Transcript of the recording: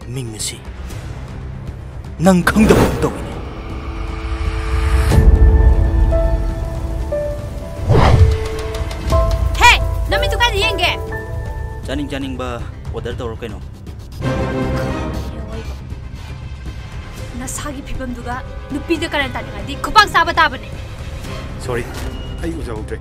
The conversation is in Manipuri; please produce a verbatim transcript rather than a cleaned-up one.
ꯃꯤꯡ ꯑꯁꯤ ꯅꯪ ꯈꯪꯗꯕꯒꯨꯝ ꯇꯧꯏꯅꯦ꯫ ꯍꯦ! ꯅꯃꯤꯠꯇꯨ ꯀꯥꯏꯗ ꯌꯦꯡꯒꯦ? ꯆꯥꯅꯤꯡ ꯆꯥꯅꯤꯡꯕ order ꯇꯧꯔꯣ ꯀꯩꯅꯣ꯫ ꯅꯁꯥꯒꯤ ꯐꯤꯕꯝꯗꯨꯒ ꯅꯨꯄꯤꯗ ꯀꯔꯟ ꯇꯥꯅꯤꯡꯉꯗꯤ ꯈꯨꯄꯥꯛ ꯆꯥꯕ ꯇꯥꯕꯅꯦ꯫ Sorry, ꯑꯩ ꯎꯖꯍꯧꯗ꯭ꯔꯦ꯫